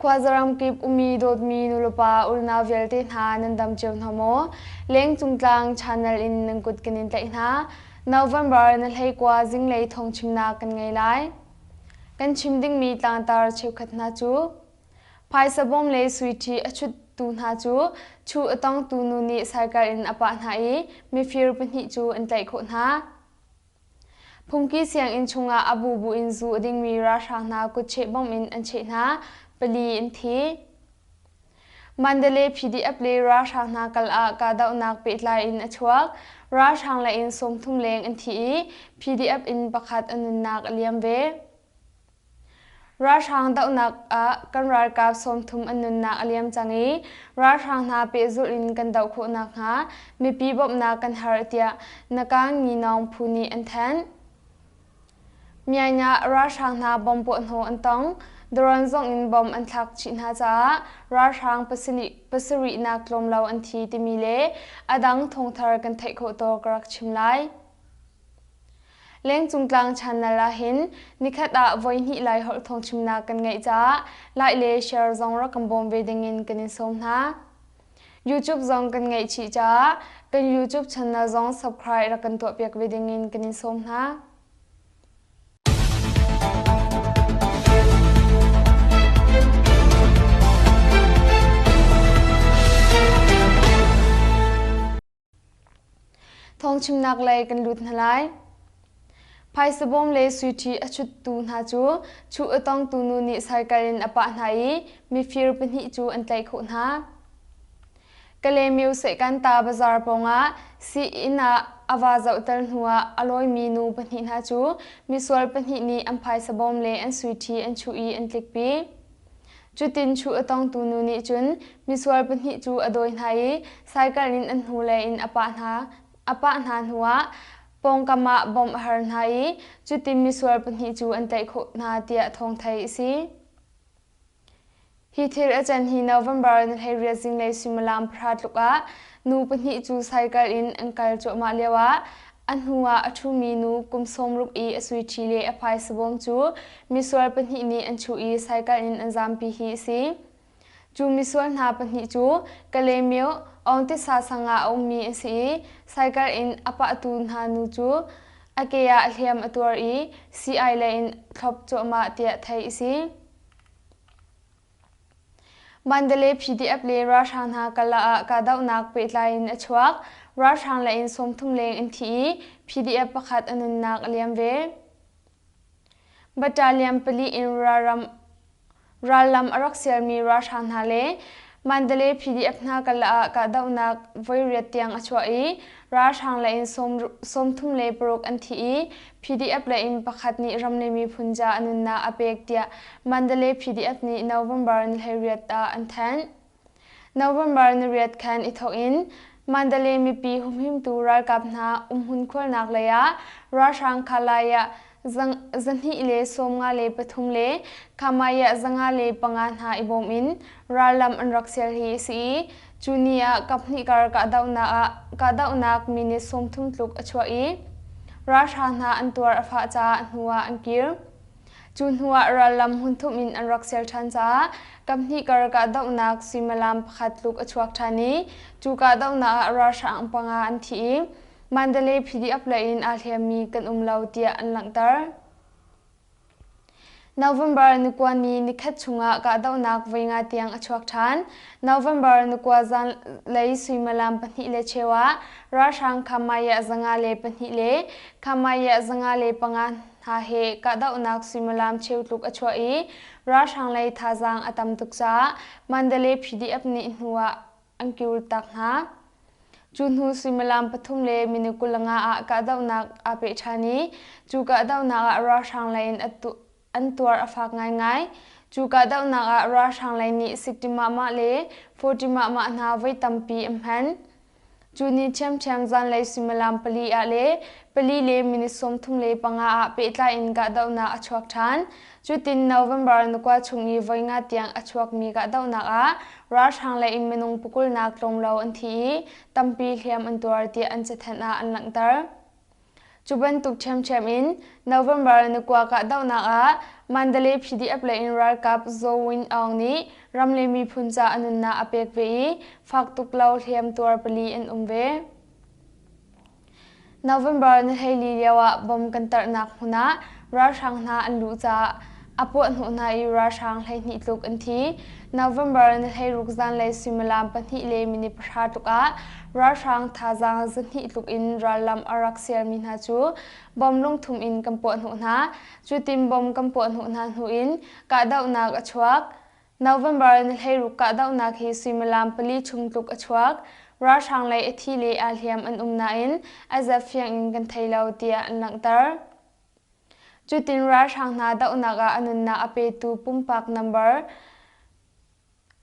Khuazaram kip ummi dawtmi nulepa unau vialte hna nan dam cio hna maw? Lengcung tlang channel in nan kut kan in tlaih hna. November na hleikua zinglei thawngchimnak kan ngei lai. Kan chim dingmi tlangtar cheukhat hna cu Phaisa bawm le suiṭhi a chuttu hna cu chuh a tongtu nu nih saikal in a pah hna i mifir pahnih cu an tlaih khawh hna. Phungki sianginn chungah a bubu in zu a dingmi ralhrang hna kutcheh bom in an cheh hna, pali an thi. Mandalay PDF le ralhrang hna kal ah kahdohnak pehtlai in a chuak. Ralhrang lei in 30 leng an thi i PDF in pakhat a nunnak a liam ve. Ralhrang dohnak ah kan ralkap 30 an nunnak a liam cang i ralhrang hna pehzulh in kan doh khawh nakhnga mipi bawmhnak kan har tiah Nakang Nginawng phu nih an thanh. Myaing ah ralhrang hna bomb puahhnawh an tong. Drone zong in bomb an thlak chih hna caah ralhrang pasarihnak tlawm lo an thi timi le a dang thawngthar kan theih khawh tawk ka rak chim lai. Lengcung tlang channel ah hin nikhat ah voihnih lai holh thawngchimnak kan ngeih caah like le share zong rak kan bawm ve dingin kan in sawm hna. YouTube zong kan ngeih chih caah kan YouTube channel zong subscribe rak kan tuahpiak ve dingin kan in sawm hna. Thawngchimnak lei kan lut hna lai. Phaisa bawm le suiṭhi a chuttu hna cu chuh a tongtu nu nih saikal in a pah hna i mifir pahnih cu an tlaih khawh hna. Kalaymyo Sehkanta bazar pawngah sii-inn ah a va zohter hnuah a lawimi nu pahnih hna cu misual pahnih nih an phaisa bawm le an suiṭhi an chuh i an tlikpi. Cutin chuh a tongtu nu nih cun misual pahnih cu a dawi hna i saikal in an hnulei in a pah hna. A pah hna hnuah pawngkam ah bawmh a har hna i cutin misual pahnih cu an tlaih khawh hna tiah thawng theih a si. Hi thil a can hi November ni 18 zinglei suimilam pahra tluk ah nu pahnih cu saikal in an kal cuahmah lioah A hnuah a ṭhumi nu kum 60 i a suiṭhi le a phaisa bawm cu misual pahnih nih an chuh i saikal in an zampi hi a si. Cu misual hna pahnih cu Kalaymyo Aungtisa sang ah a ummi an si i saikal in a pahtu hna nu cu a ke ah hliam a tuar i sii-ai lei in thlop cuahmah tiah theih a si. Mandalay PDF le ralhrang hna karlak ah kahdohnak pehtlai in a chuak. Ralhrang lei in 30 leng an thi i PDF pakhat a nunnak a liam ve. Battalion pali in rallam a rak sialmi ralhrang hna le Mandalay PDF hna karlak ah kahdohnak voi riat tiang a chuah i ralhrang lei in 36 an thi i PDF lei in pakhat nih ram le miphun ca a nunnak a pek tiah Mandalay PDF nih November ni 18 ah an thanh. November ni riat khan i thawk in Mandalay mipi humhimtu ralkap hna umhmun khualnak lei ah ralhrang Khalaya 253 le Khamaya 505 hna i bawm in rallam an rak sial hi a si i cu ni ah kaphnih kar kahdohnak minute 30 tluk a chuah i ralhrang hna an tuar a fah caah hnu ah an kir. Cu hnuah rallam hmunthum in an rak sial ṭhan caah kaphnih kar kahdohnak suimilam pakhat tluk a chuak ṭhan i cu kahdohnak ah ralhrang panga an thi i Mandalay PDF lei in aa hliammi kan um lo tiah an langhter. November ni kua ni nikhat chungah kahdohnak voi nga tiang a chuak ṭhan. November ni kua zanlei suimilam pahnih le cheu ah ralhrang Khamaya 102 le Khamaya 105 hna he kahdohnak suimilam cheu tluk a chuah i ralhrang lei thazaang a tam tuk caah Mandalay PDF nih hnu ah an kirtak hna. Cu hnu suimilam pathum le minute 25 ah kahdohnak aa peh ṭhan i cu kahdohnak ah ralhrang lei in an tuar a fak ngaingai. Cu kahdohnak ah ralhrang lei nih 60 mahmah le 40 mahmah hna voi tampi an hman. Cu ni ṭhiamṭhiam zanlei suimilam pali ah le pali le minute 35 ah pehtlai in kahdohnak a chuak ṭhan. Cutin November ni kua chung i voi nga tiang a chuakmi kahdohnak ah ralhrang lei in minung pakulnak tlawm lo an thi i tampi hliam an tuar tiah an cathanh ah an langhter. Cu bantuk ṭhiamṭhiam in November ni kua kahdohnak ah Mandalay PDF lei in ralkap Zaw Win Aung nih ram le miphun ca a nunnak a pek ve i fak tuk lo hliamtuar pali an um ve. November ni 14 lioah bom kan tarhnak hmun ah ralhrang hna an luh caah a puahhnawh hna i ralhrang 12 tluk an thi. November ni 16 zanlei suimilam pahnih le minute pahra tluk ah ralhrang thazaang 200 tluk in rallam a rak sialmi hna cu bom lungthum in kan puahhnawh hna. Cutin bom kan puahhnawh hna hnu in kahdohnak a chuak. November ni 16 kahdohnak hi suimilam pali chung tluk a chuak. Ralhrang lei a thi le aa hliam an um nain a zat fiang in kan thei lo tiah an langhter. Cutin ralhrang hna dohnak ah a nunnak a petu pumpak number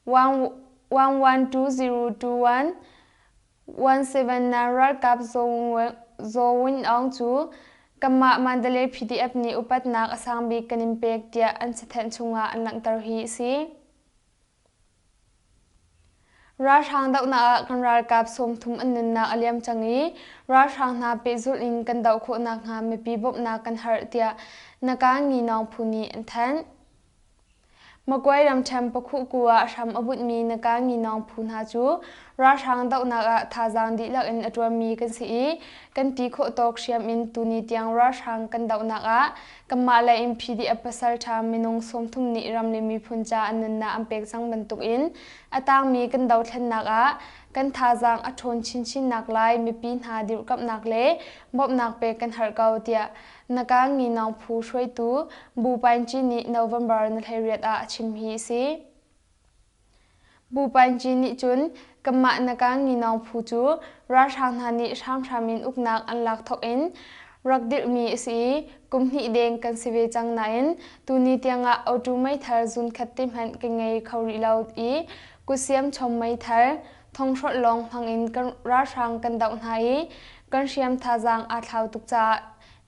112021 179 ralkap Zaw Win Aung cu kanmah Mandalay PDF nih upatnak a sang bik kan in pek tiah an cathanh chungah an langhter hi a si. Ralhrang dohnak ah kan ralkap 30 an nunnak a liam cang i ralhrang hna pehzulh in kan doh khawh nakhnga mipi bawmhnak kan harh tiah Naga Nginawng phu nih an thanh. Magway ramṭhen Pakhuhku ah hram a bunhmi Naga Nginawng phu hna cu ralhrang dohnak ah thazaang dihlak in a ṭuanmi kan si i kan ti khawh tawk hriam in tuni tiang ralhrang kan dohnak ah kanmah lei in PDF pasalṭha minung 30 nih ram le miphun ca an nunnak an pek cang bantukin a tangmi kan dothlennak ah kan thazaang a ṭhawn chinchin naklai mipi hna dirhkamhnak le bawmhnak pek kan herh ko tiah Naga Nginawng phu hruaitu Bu Paingci nih November ni 18 ah a chim hi a si. Bu Paingci nih cun kanmah Naga Nginawng phu cu ralhrang hna nih hramhram in uknak an lak thawk in rak dirhmi a si i kum hnih deng kan si ve cang nain tuni tiangah auto meithal zunkhat te hmanh kan ngei kho rih lo i kutsiam chom meithal thonghrolh lawng hmangin kan ralhrang kan doh hna i kan hriam thazaang aa thlau tuk caah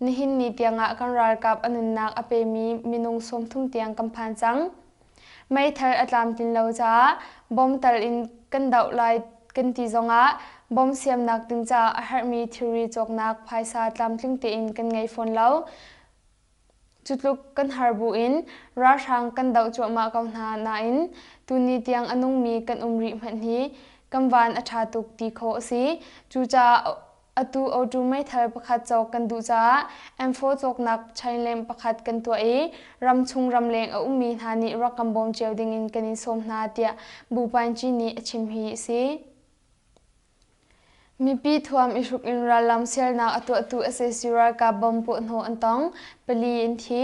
nihin ni tiangah kan ralkap a nunnak a pemi minung 30 tiang kan phan cang. Meithal a tlamtlin lo caah bom tal in kan doh lai kan ti zongah bom siamnak ding caah a herhmi thilri cawknak phaisa tlamtling tein kan ngei fawn lo. Cutluk kan har buin ralhrang kan doh cuahmah ko hna nain tuni tiang a nungmi kan um rih hmanh hi kan van a ṭha tuk ti khawh a si. Cucaah atu auto meithal pakhat cawk kan duh caah M4 cawknak chainlem pakhat kan tuah i ramchung ramleng a ummi hna nih rak kan bawm cio dingin kan in sawm hna tiah Bu Paingci nih a chim hi a si. Mipi thuam i hruk in rallam sialnak a tuahtu sac ralkap bomb puahhnawh an tong, pali an thi.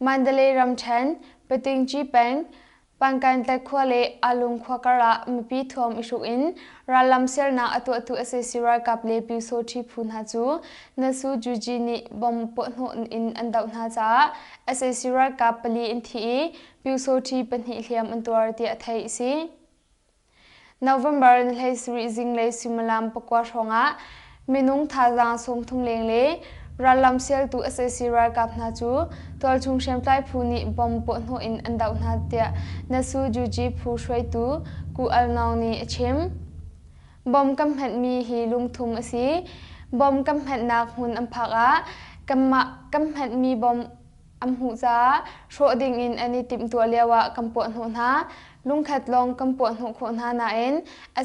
Mandalay ramṭhen, Patingci peng, Pangkaintlek khua le Alung khua kar ah mipi thuam i hruk in rallam sialnak a tuahtu sac ralkap le Pyusawṭhi phu hna cu Nasu Juji nih bomb puahhnawh in an doh hna caah sac ralkap pali an thi i Pyusawṭhi pahnih hliam an tuar tiah theih a si. November ni 17 zinglei suimilam pakua hrawngah minung thazaang 30 leng le rallam sialtu sac ralkap hna cu tualchung hriamtlai phu nih bomb puahhnawh in an doh hna tiah Nasu Juji phu hruaitu Ku Al Naung nih a chim. Bomb kan hmanhmi hi lungthum a si. Bomb kan hmanhnak hmun an phak ah kanmah kan hmanhmi bomb an hmuh caah hrawh dingin an i timhtuah lioah kan puahhnawh hna. Lungkhat lawng kan puahhnawh khawh hna nain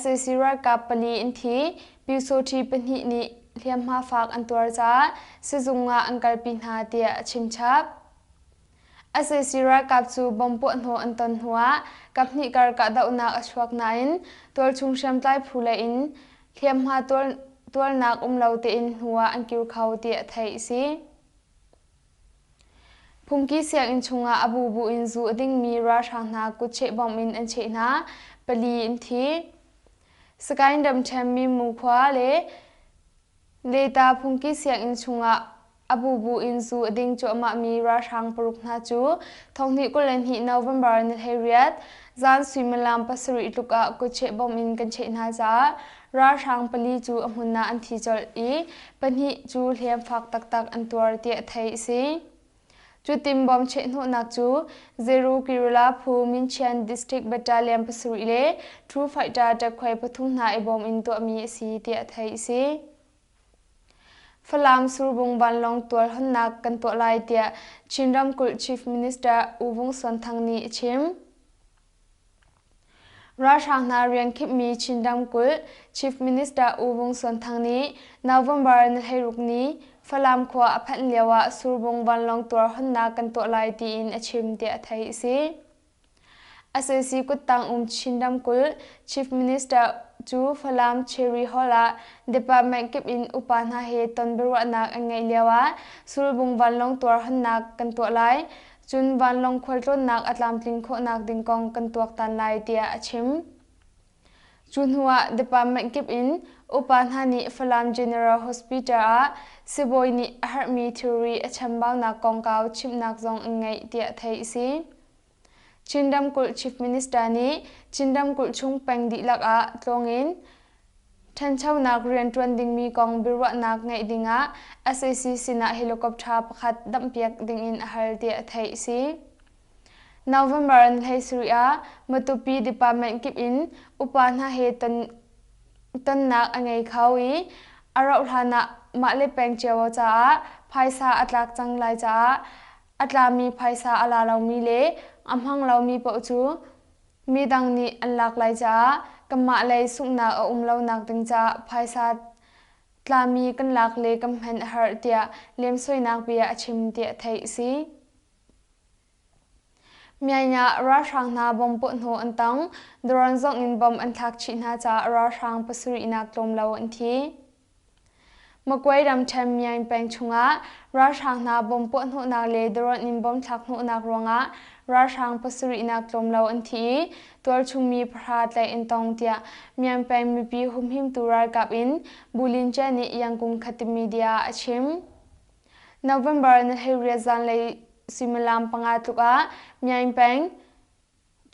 sac ralkap pali an thi. Pyusawṭhi pahnih nih hliamhma fak an tuar caah sizung ah an kalpi hna tiah a chimchap. Sac ralkap cu bomb puahhnawh an ton hnuah kaphnih kar kahdohnak a chuak nain tualchung hriamtlai phu lei in hliamhma tuarnak um lo tein hnuah an kir kho tiah theih a si. Phungki sianginn chungah a bubu in zu a dingmi ralhrang hna kutcheh bawmh in an cheh hna. Pali an thi. Sagaing ramṭhen Mimu khua le Leta phungki sianginn chungah a bubu in zu a ding cuahmahmi ralhrang paruk hna cu 2022 November ni 18 zan suimilam pasarih tluk ah kutcheh bawmh in kan cheh hna caah Ralhrang pali cu a hmun ah an thi colh i pahnih cu hliam fak taktak an tuar tiah theih a si. Cutin bom chehhnawhnak cu Zeru Guerrilla phu Minchian District Battalion pasarih le True Fighter ṭekhuai pathum hna i bawm in tuahmi a si tiah theih a si. Falam Surbung vanlawng tual honnak kan tuah lai tiah Chin ramkulh Chief Minister U Vung Suan Thang nih a chim. Ralhrang hna rian khimhmi Chin ramkulh Chief Minister U Vung Suan Thang nih November ni 16 ni Falam khua a phanh lio ah Surbung vanlawng tuar honnak kan tuah lai tiin a chim tiah theih a si. Sac kuttang um Chin ramkulh Chief Minister cu Falam Cherry Hall ah department kip in upa hna he ton biaruahnak an ngeih lio ah Surbung vanlawng tuar honnak kan tuah lai. Cun vanlawng khualtlawnnak a tlamtlin khawhnak ding kong kan tuaktan lai tiah a chim. Cu hnuah department kip in upa hna nih Falam General Hospital ah sibawi nih a herhmi thilri a chambaunak kongkau chimhnak zong an ngeih tiah theih a si. Chin ramkulh Chief Minister nih Chin ramkulh chung peng dihlak ah tlawngin Ṭhanchonak rianṭuan dingmi kong biaruahnak ngeih dingah sac sinah helicopter pakhat damhpiak dingin a hal tiah theih a si. November ni 17 ah Matupi department kip in upa hna he ton tonnak a ngei kho i a rauhhlan ah mah le peng cio caah phaisa a tlak cang lai caah a tlami phaisa a la lomi le a hmang lomi paoh cu Midang nih an lak lai caah kanmah lei sunghnak a um lonak ding caah phaisa tlami kan lak le kan hman a herh tiah lemsoinak bia a chim tiah theih a si. Myanmar ralhrang hna bom puahhnawh an tong. Drone zong in bom an thlak chih hna caah ralhrang pasarihnak tlawm lo an thi. Magway ramṭhen Myaing peng chungah ralhrang hna bom puahhnawhnak le drone in bom thlak hnawhnak ruangah ralhrang pasarihnak tlawm lo an thi i tualchung mi pahra tlaih an tong tiah Myaing peng mipi humhimtu ralkap in Bulin Cia nih Yangon Khatte Media ah a chim. November ni 18 zanlei suimilam panga tluk ah Myaing peng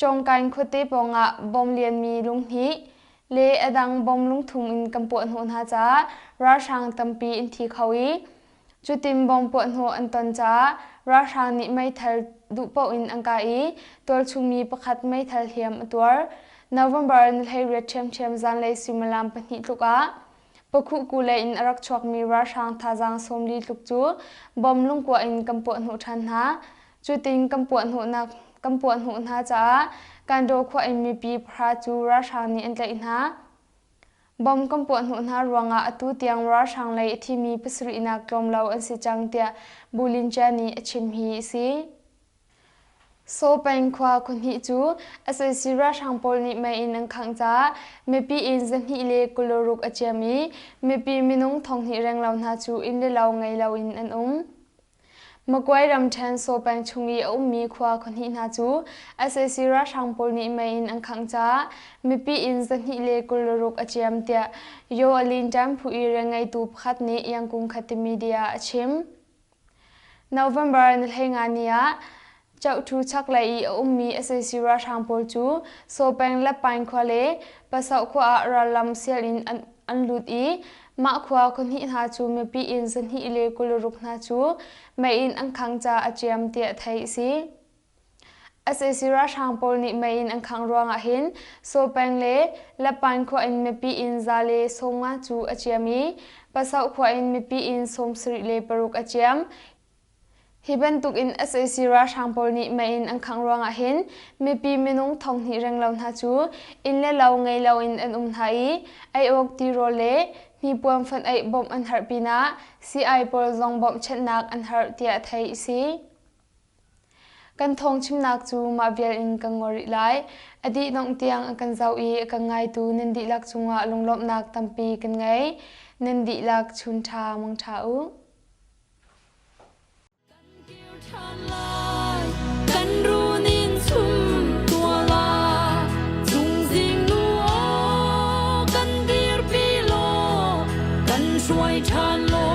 Cawngkain khuate pawngah bom lianmi lunghnih le a dang bom lungthum in kan puahhnawh hna caah ralhrang tampi an thi kho i cutin bom puahhnawh an ton caah ralhrang nih meithal duh paoh in an kah i tualchungmi pakhat meithal hliam a tuar. November ni 18 ṭhiamṭhiam zanlei suimilam pahnih tluk ah Pakhuhku lei in a rak chuakmi ralhrang thazaang 40 tluk cu bom lungkua in kan puahhnawh ṭhan hna. Cutin kan puahhnawhnak kan puahhnawh hna caah Kandaw khua in mipi pahra cu ralhrang nih an tlaih hna. Bom kan puahhnawh hna ruangah atu tiang ralhrang lei a thimi pasarihnak tlawm lo an si cang tiah Bulincia nih a chim hi a si. Saw peng khua khuahnih cu sac ralhrang pawl nih mei in an khangh caah mipi inn 226 a ciam i mipi minung 2,000 renglo hna cu inn le lo ngei loin an um. Magway ramṭhen Saw peng chung i a ummi khua khuahnih hna cu sac ralhrang pawl nih mei in an khangh caah mipi inn 226 a ciam tiah Yaw Alin Ṭam phu i rianngeitu pakhat nih Yangkung Khatte Media ah a chim. November ni 15 ni ah Chohṭhu chaklei i a ummi sac ralhrang pawl cu Saw peng Lappaing khua le Pasoh khua ah rallam sial in an an lut i mah khua khuahnih hna cu mipi inn 226 hna cu mei in an khangh caah a ciam tiah theih a si. Sac ralhrang pawl nih mei in an khangh ruangah hin Saw peng le Lappaing khua in mipi inn 150 cu a ciam i Pasoh khua in mipi inn 76 a ciam. Hi bantuk in sac ralhrang pawl nih mei in an khangh ruangah hin mipi minung 2,000 renglo hna cu inn le lo ngei loin an um hna i ei awk tirawl le hnipuan fonh-eih bawmh an herh pinah sii-ai pawl zong bawmhchanhnak an herh tiah theih a si. Kan thawngchimnak cu mah vial in kan ngol rih lai. A dih dongh tiang a kan zoh i a kan ngaitu nan dihlak cungah lunglawmhnak tampi kan ngei. Nan dihlak chun ṭha mang ṭha u. Kan runin chum tuala chungzing nu aw kan dirpi law kan hruai ṭhan law.